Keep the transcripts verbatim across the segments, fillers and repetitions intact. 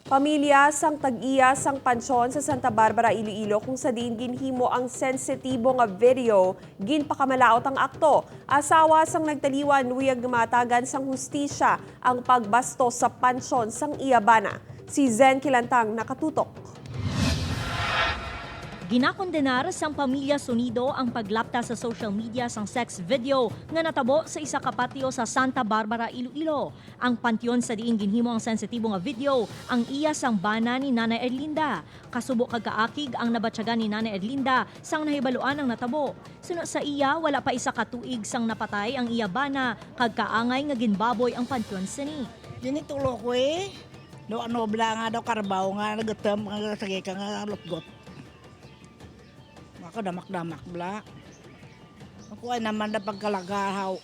Pamilya sang tag-iya sang pansyon sa Santa Barbara, Iloilo, kung sa diin ginhimo ang sensitibo nga video, ginpakamalaut ang akto. Asawa sang nagtaliwan, luyag nga matagan sang hustisya ang pagbastos sa pansyon sang iya bana. Si Zen Kilantang nakatutok. Ginakondenar sang pamilya Sonido ang paglapta sa social media sang sex video nga natabo sa isa ka patio sa Santa Barbara, Iloilo. Ang pantyon sa diin ginhimo ang sensitibo nga video, ang iya sang bana ni Nanay Erlinda. Kasubo kag kaakig ang nabatyagan ni Nanay Erlinda sang nahibaluan ang natabo. Suno sa iya, wala pa isa ka tuig sang napatay ang iya bana, kag kaangay nga ginbaboy ang pantyon sini. Ginitulo ko eh. Do ano bla nga daw karbaw nga nagatam nga sa gika nga lutgot. Maka damak-damak bla. Ako ay naman na pagkalagahaw.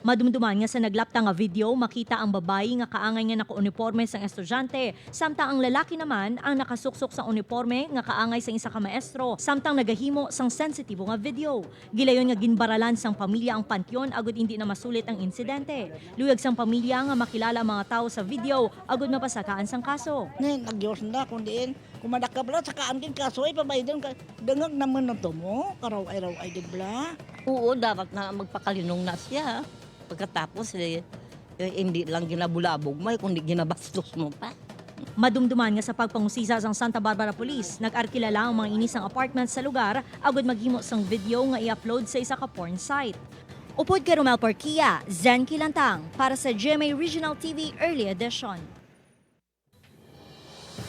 Madumduman nga sa naglapta nga video, makita ang babayi nga kaangay nga nakauniporme sang estudyante, samtang ang lalaki naman ang nakasuksok sang uniporme nga kaangay sang isa ka maestro, samtang nagahimo sang sensitibo nga video. Gilayon nga ginbaralan sang pamilya ang pantyon agud indi na masulit ang insidente. Luyag sang pamilya nga makilala ang mga tawo sa video agud mapasakaan sang kaso. Ni nagyos na kung diin, kumadakap na sa kaan king kaso ay pabaydan ka, dangag naman na to mo, karaw-ay-raw-ay di bla. Oo, dapat na magpakalinong na siya. Pagkatapos, eh, eh, hindi lang ginabulabog mo, eh, kundi ginabastos mo pa. Madumduman nga sa pagpangusisa sang Santa Barbara Police, nag-arkila lang ang mga ini sang apartment sa lugar agud maghimo sang video nga i-upload sa isa ka porn site. Upod kay Romel Porquia, Zen Kilantang, para sa G M A Regional T V Early Edition.